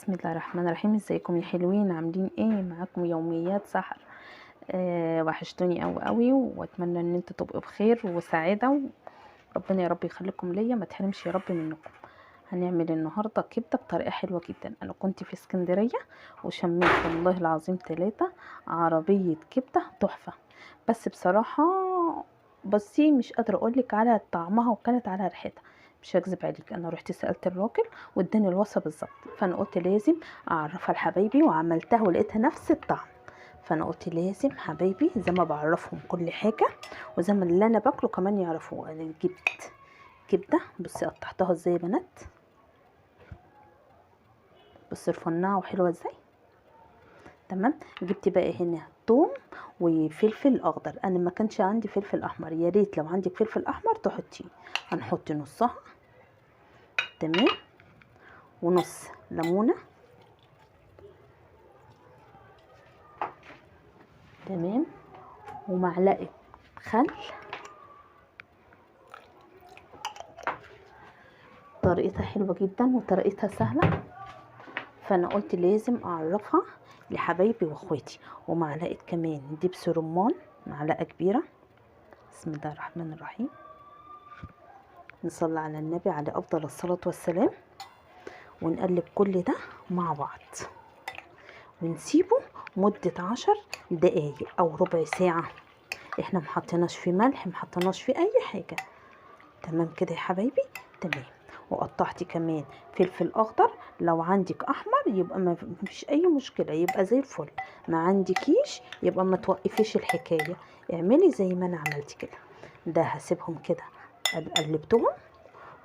بسم الله الرحمن الرحيم. ازيكم يا حلوين؟ عاملين ايه؟ معاكم يوميات سحر. وحشتوني قوي قوي، واتمنى ان انتوا تبقوا بخير وسعادة، وربنا يا رب يخليكم ليا، ما تحرمش يا رب منكم. هنعمل النهارده كبده بطريقة حلوة جدا. انا كنت في اسكندرية وشميت والله العظيم 3 عربية كبده تحفة، بس بصراحة بصي مش قادرة اقولك على طعمها وكانت على ريحتها، مش هكذب عليك. انا رحت سالت الراجل واداني الوصفة بالظبط، فانا قلت لازم اعرفها لحبايبي، وعملتها ولقيتها نفس الطعم. فانا قلت لازم حبايبي زي ما بعرفهم كل حاجة وزي ما اللي انا باكله كمان يعرفوه. انا جبت كبده، بصي قطعتها ازاي يا بنات، بصي رفناها وحلوه ازاي. تمام. جبت بقى هنا توم وفلفل اخضر، انا ما كانش عندي فلفل احمر، يا ريت لو عندك فلفل احمر تحطيه. هنحط نصها، تمام، ونص ليمونه، تمام، ومعلقة خل. طريقتها حلوة جدا وطريقتها سهلة، فانا قلت لازم اعرفها لحبايبي واخواتي. ومعلقة كمان دبس رمان، معلقه كبيرة. بسم الله الرحمن الرحيم، نصلي على النبي على افضل الصلاة والسلام، ونقلب كل ده مع بعض ونسيبه مده 10 دقايق او ربع ساعة. احنا محطيناش فيه ملح، محطيناش فيه اي حاجة. تمام كده يا حبايبي؟ تمام. وقطعتي كمان فلفل اخضر، لو عندك احمر يبقى ما فيش اي مشكلة، يبقى زي الفل. ما عندكيش يبقى ما توقفيش الحكاية، اعملي زي ما انا عملت كده. ده هسيبهم كده، قلبتهم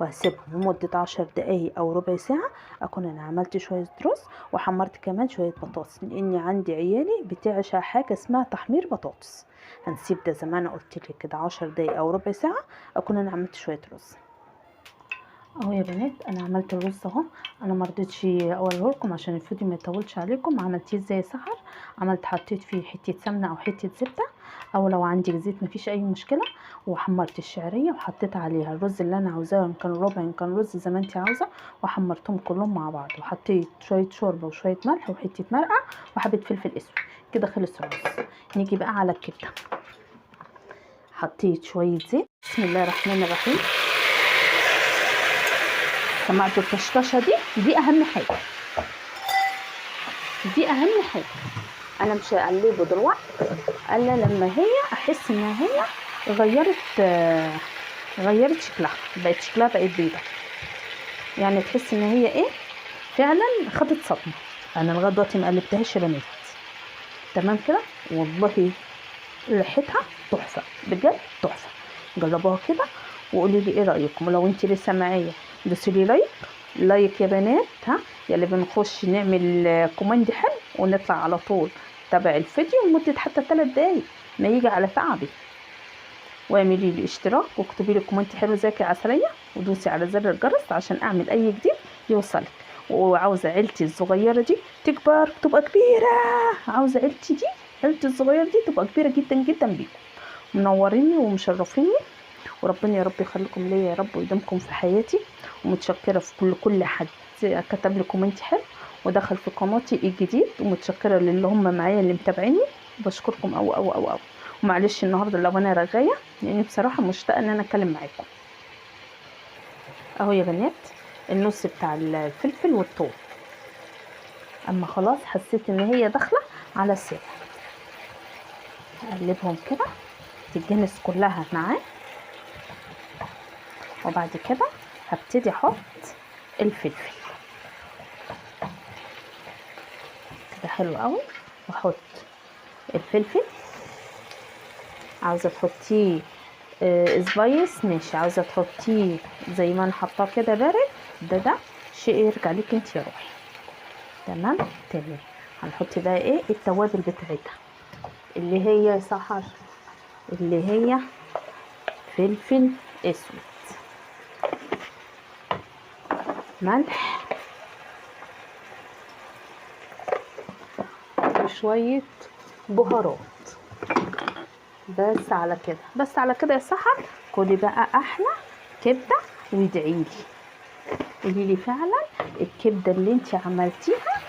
وهسيبهم لمدة 10 دقايق او ربع ساعة. اكون انا عملت شوية رز وحمرت كمان شوية بطاطس، لاني عندي عيالي بتعشق حاجة اسمها تحمير بطاطس. هنسيب ده زي ما انا قلت لك كده 10 دقايق او ربع ساعة، اكون انا عملت شوية رز. اهو يا بنات انا عملت الرز اهو، انا ما رضيتش اوريه لكم عشان الفيديو ما يطولش عليكم. عملتيه ازاي سحر؟ عملت حطيت فيه حتة سمنه او حتة زبدة، او لو عندك زيت مفيش اي مشكلة، وحمرت الشعرية وحطيت عليها الرز اللي انا عاوزاه، ان كان ربع ان كان رز زي ما انت عاوزه، وحمرتهم كلهم مع بعض، وحطيت شوية شوربة وشوية ملح وحتة مرقه وحبه فلفل اسود. كده خلص الرز. نيجي بقى على الكبده. حطيت شوية زيت، بسم الله الرحمن الرحيم. سمعتوا الطشطشه دي؟ دي اهم حاجة، دي اهم حاجة. انا مش هقلبه دلوقتي الا لما هي احس ان هي غيرت شكلها، بقت شكلها بقت بيضة، يعني تحس ان هي ايه فعلا خدت صدمة. انا لغاية دلوقتي ما قلبتهاش يا بنات. تمام كده، والله ريحتها تحفة بجد تحفة. جربوها كده وقولي لي ايه رايكم. ولو انت لسه معايا دوسي لي like like يا بنات، ها يا اللي بنخش نعمل comment حلو ونطلع على طول. تابع الفيديو لمدة حتى 3 دقايق ما يجي على تعبي، واعملي لي اشتراك واكتبي لي comment حلو زيك يا عسلية، ودوسي على زر الجرس عشان اعمل اي جديد يوصلك. وعاوزه عيلتي الصغيرة دي تكبر تبقى كبيرة، عاوزه عيلتي دي، عيلتي الصغيرة دي تبقى كبيرة جدا جدا بيكم. منوريني ومشرفيني، وربنا يا رب يخليكم ليا يا رب ويديمكم في حياتي. ومتشكره في كل حد كتب لي comment حلو ودخل في قناتي الجديد، ومتشكره للي هم معايا اللي متابعيني، بشكركم أو أو أو أو. ومعلش النهارده لو انا رغايه، لان بصراحة مشتاقة ان انا اتكلم معاكم. اهو يا بنات النص بتاع الفلفل والثوم، اما خلاص حسيت ان هي داخله على الساعة، اقلبهم كده تتجنس كلها معاه. وبعد كده هبتدي احط الفلفل كده حلو قوي، واحط الفلفل. عاوزه تحطيه سبايس ماشي، عاوزه تحطيه زي ما انا حطاه كده بارد، ده شيء يرجع لك انت يا روحي. تمام تمام. هنحط بقى ايه التوابل بتاعتها اللي هي سحر، اللي هي فلفل اسود، ملح، وشوية بهارات. بس على كده، بس على كده يا سحر. كلي بقى احلى كبدة وادعيلي، قولي لي فعلا الكبده اللي انت عملتيها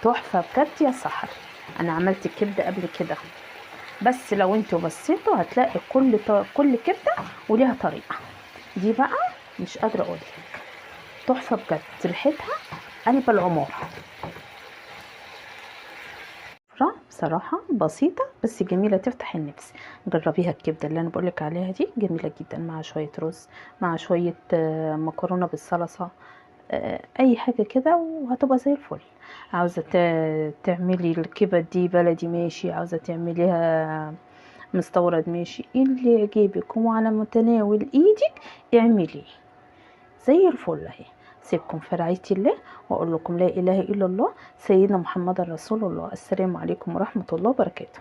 تحفة بجد يا سحر. انا عملت الكبده قبل كده، بس لو انتوا بصيتوا هتلاقي كل كبده وليها طريقه. دي بقى مش قادرة اقول لك، تحفة بجد، ريحتها قلب العمارة. بصراحة بسيطة بس جميلة، تفتح النفس. جربيها الكبده اللي انا بقولك عليها دي، جميلة جدا مع شوية رز، مع شوية مكرونه بالصلصه، اي حاجة كده، وهتبقى زي الفل. عاوزه تعملي الكبد دي بلدي ماشي، عاوزه تعمليها مستورد ماشي، اللي يعجبك وعلى متناول ايدك اعمليه زي الفل اهي. سيبكم في رعاية الله، واقول لكم لا اله الا الله، سيدنا محمد رسول الله. السلام عليكم ورحمة الله وبركاته.